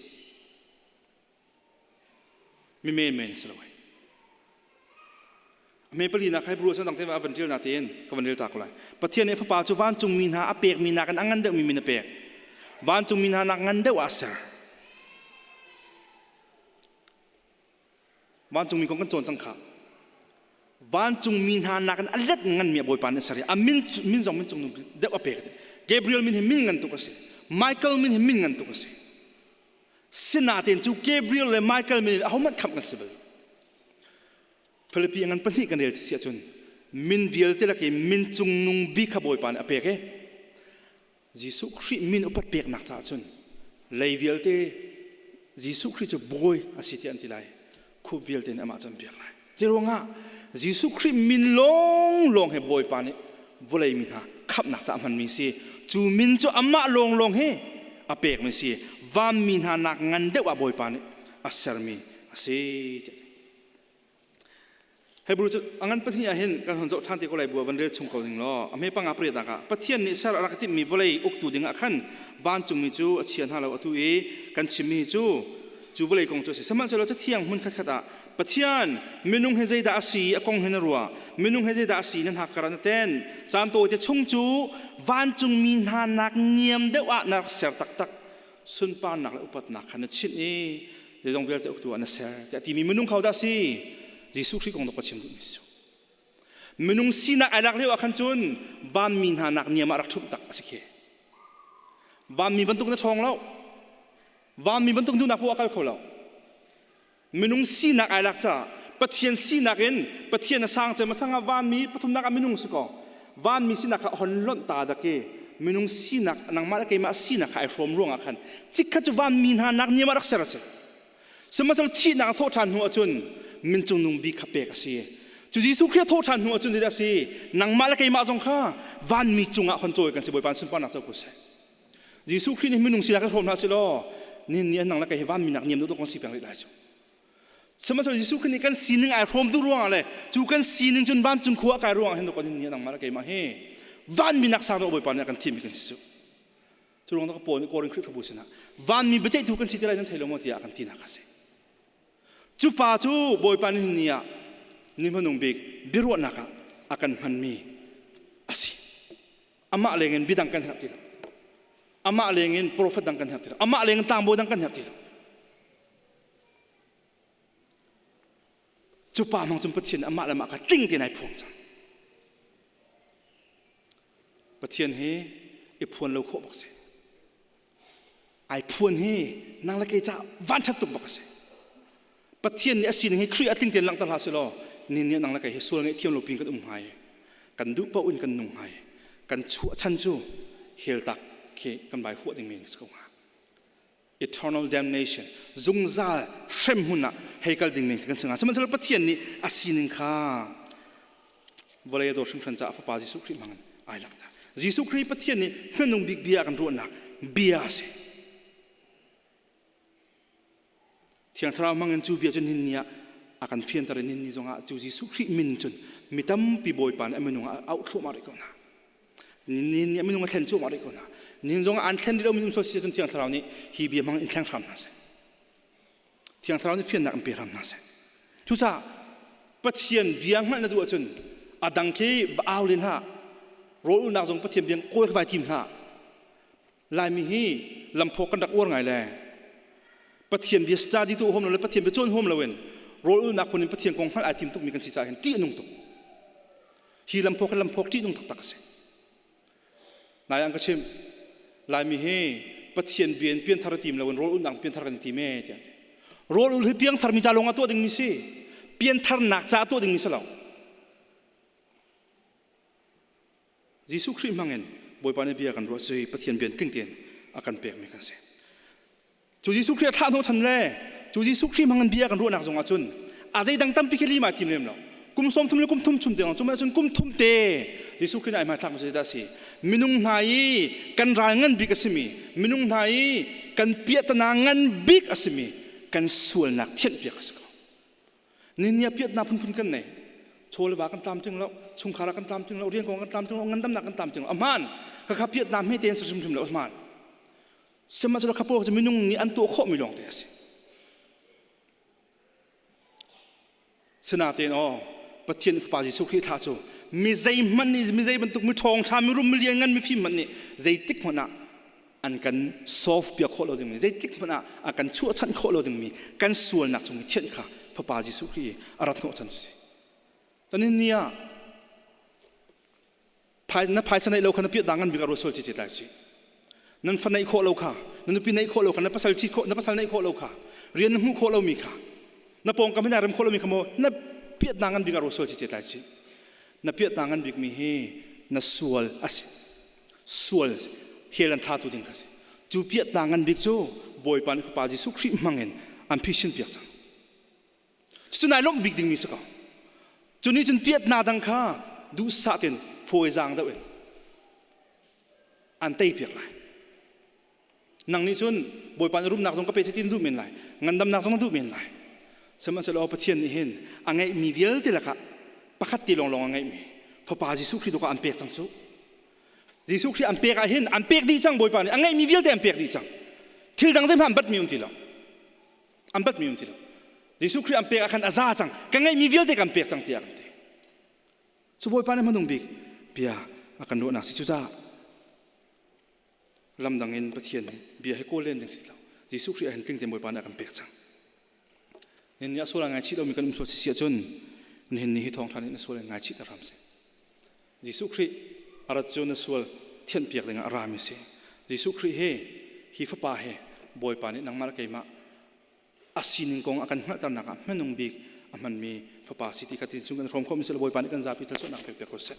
Mi menmen si lo ai. Me pali nak hai bru dang te a van ṭial na tein ka van rel ta ko lai. Pathian nih fapa cu vancungmi hna a pekmi nakin a ngan deuhmi min a pek. Vancungmi hna nak ngan deuh ah a ser. Vancungmi kong kan cawn cang kha. Vancungmi hna nakin a let nganmi a Bawipa nih a ser i a min min zong min cung deuh a pek. Gabriel min hi min ngan tuk a si. Michael min hi min ngan tuk a si. Sinain cu Gabriel le Michael min in ahohmanh khamh kan si bal. Philippi ngan pahnih kan rel ti si ahcun min vialte lak i min cungnung bik kha Bawipa nih a pek i Jesuh Khrih min upat peknak caah cun lei vialte Jesuh Khrih cu bawi a si tiah an ti lai. Khup vialte nih amah cu an biak lai. Curuangah Jesuh Khrih min lawnglawng he Bawipa nih vawlei mi hna khamhnak caah hmanmi si. Cu min cu amah lawnglawng he a pekmi si. Vanmi hna nak ngan deuh ah Bawipa nih a sermi a si. Hebrew cu a ngan pahnih ah hin kan hon zoh ṭhan te ko lai bu van rel chung ko ning law a hme panga pariat ah Pathian nih ser a rak timhmi vawlei uktu ding ah khan vancungmi cu a chia hna lo atu i kan chimmi cu cu vawlei kong cu a si. Sihmanhsehlaw Cathiang hmun khatkhat ah Pathian minung hi zeidah a si a kong hi na ruah minung hi zeidah a si na hnakkar ah na ten caan tawite chung cu vancungmi hna nak niam deuh ah na rak ser taktak sunparnak le upatnak kha na chinh i zeizong vialte uktu ah na ser tiah timi minung kho dah si Jesuh Khrih kong ka chim duhmi si minung sinak ai lak lio ah khan cun vanmi hna nak niam ah rak ṭhumh tak a si khi vanmi bantuk na ṭhawng lo vanmi bantuk duhnak poah a kal kho lo minung sinak ai lak caah Pathian sinak in Pathian a sang cem a chang ah vanmi pathumnak ah minung si ko vanmi sinak kha hon lonh ta dak i minung sinak nangmah le keimah sinak kha ai hrawm ruangah khan chikkhat cu vanmi hna nak niam ah rak ser a si sihmanhsehlaw thihnak a thawh ṭhan hnu ahcun min cungnung bik kha pek a si cu Jesuh Khrih a thawh ṭhan hnu ahcun zeidah a si nangmah le keimah zong kha vanmi cungah hon cawi kan si Bawipa sunparnak co ko seh Jesuh Khrih nih minung sinak ka hrawm hna silaw nin ni nang le kei hi vanmi nak niam deuh kan si peng rih lai cu. Sihmanhsehlaw Jesuh Khrih nih kan sining ai hrawm duh ruangah le cu kan sining cun vancung khua a kai ruangah hin kan ni nangmah le keimah hi vanmi nak sang deuh Bawipa nih a kan thimmi kan si cu. Cu ruang ka Paul nih Korin Khrihfabu sinah vanmi biaceihtu kan si ti lai nan thei lo maw tiah a kan tinak a si. Cu pa cu Bawipa nih ni ah ni hmanung bik biaruahnak ah a kan hmanmi a si. Amah lengin bidang kan herh ti lo. Amah lengin profet dang kan herh ti lo. Amah lengin tlangbawi dang kan herh ti lo. Cu pa hmang cun Pathian amah le amah kha tling tein ai phuang cang. Pathian hi i phuan lo khawh bak si. Ai phuan hi nang le kei ca van ṭhat tuk bak a si. Pathian nih a sining hi Khrih a tling tein langhter hlah selaw ni nih nang le kei hi sual ngaihthiam lo pin kan um hnga i kan duh paoh in kan nung hnga i kan chuah chan cu hell tak khi kan vai huah ding men si ko hnga. Eternal damnation zungzal hrem hmun ah hei kal ding men khi kan si hnga. Sihmanhsehlaw Pathian nih a sining kha vawlei a dawt hringhran caah Fapa Jesuh Khrih hmangin ai langhter. Jesuh Khrih Pathian nih hmanung bik bia kan ruahnak bia a si. Thiang Thlarau hmangin cu bia cu nihin ni ah a kan fianter i nihin ni zongah cu Jesuh Khrih min cun mi tampi Bawipa nih a minung ah a auh thluahmah rih ko hna. Nihin ni a minung a thlen cuahmah rih ko hna. Nihin zongah an thlen rih lomi um sual si cun Thiang Thlarau nih hi bia hmang in thleng hram hna seh. Thiang Thlarau nih fiannak in pe hram hna seh. Cucaah Pathian bia hngalh na duh ahcun a dang khi va au len hlah. Rawl ulnak zong Pathian bia kawl kha vai tim hlah. Laimi hi lamphawk kan rak uar ngai le Pathian bia study tu huam lo le Pathian bia cawn huam loin rawl ulnak phun in Pathian kong hngalh ai tim tukmi kan si caah hin ṭih a nung tuk. Hi lamphawk hi lamphawk ṭih nung taktak a si. Nai an ka chimh Laimi hi Pathian bia in pianthar a tim loin rawl ulnak pianthar kan i tim ee tiah an ti. Rawl ul hi piangthar mi ca lawng ah tuah dingmi si. Piantharnak ca tuah dingmi si lo. Jesuh Khrih hmangin Bawipa nih bia kan ruah cu Pathian bia tling tein a kan pekmi kan si. Cu Jesuh Khrih a thlah hnawh chan le cu Jesuh Khrih hmangin bia kan ruahnak zongah cun a zeidang tampi khi lima tim lem lo. Kum 30 le kum thum chung te cu cun kum thum te Jesuh Khrih ai hmaithlak mi dah si. Minung hna i kan ral ngan bik a simi, minung hna i kan piahtana ngan bik a simi kan sualnak thianh piak a si ko. Ninia piatnak phunphun kan nei. Chaw le va kan tlamtling lo, chungkhar ah kan tlamtling lo, rian kong kan tlamtling lo, ngandamnak kan tlamtling lo. A hmaan. Khakha piatnak hme tein si hrimhrim lo a hmaan. Sihmanhsehlaw kha pawl cu minung nih an tuah khawhmi lawng te a si. Sinain aw Pathian Fapa Jesuh Khrih thlah cu mi zeihmanh nih mi zei bantuk mi ṭhawng ṭha mi rum mi lianngan mi fim hmanh nih zeitik hmanh ah an kan solve piak khawh lo dingmi zeitik hmanh ah a kan chuahchanh khawh lo dingmi kan sualnak chung i thianh kha Fapa Jesuh Khrih a rat hnawh chan cu si. Tanin ni ah na phaisa neih lo kha na piah ngan bik a ruat sual ci lai ci nan fa neih khawh lo kha na nupi neih khawh lo kha na pasal chi khawh na pasal neih khawh lo kha rian na hmuh khawh lo mi kha na pawngkam hin rem khawh lo mi kha maw na piat na ngan bik a ruat sual ci lai ci na piat na ngan bik mi hi na sual asi sual hell an tha tu ding kha si cu piat na ngan bik cu Bawipa nih Fapa Jesuh Khrih hmangin an phishin piak cang. Cucu nai lawmh bik dingmi si ko. Cu nih cun piatna dang kha duhsah tein fawizaang deuh in an tei piak lai. Nang nih cun Bawipa nih rumnak zong ka pe tin duh men lai, ngandamnak zong na duh men lai. Sihmanhsehlaw Pathian nih hin a ngeihmi vialte lakah pakhat te lawnglawng a ngeihmi Fapa Jesuh Khrih tu kha an pek cang cu. Jesuh Khrih an pek ah hin an pek dih cang Bawipa nih a ngeihmi vialte an pek dih cang. Thil dang zeihmanh an batmi um ti lo. An batmi um ti lo. Jesuh Khrih an pek ah khan a za cang. Ka ngeihmi vialte kan pek cang tiah kan ti. Cu Bawipa nih hmanung bik bia a kan ruahnak si cucaah lamdang in Pathian nih bia hi kawl len ding si lo. Jesuh Khrih ah hin tling tein Bawipa nih a kan pek cang. Nihin ni a sual a ngaichih lomi kan um sual si si ahcun nihin ni hi thawngṭha nih na sual in ngaichih ter hram seh. Jesuh Khrih a rat cu na sual thianhpiak dingah a rami si. Jesuh Khrih hi hi fapa hi Bawipa nih nangmah le keimah a sining kong a kan hngalhternak ah hmanung bik a hmanmi fapa si ti kha ti chung kan hrawm khawhmi si Bawipa nih kan zapi thluachuahnak pek piak ko seh.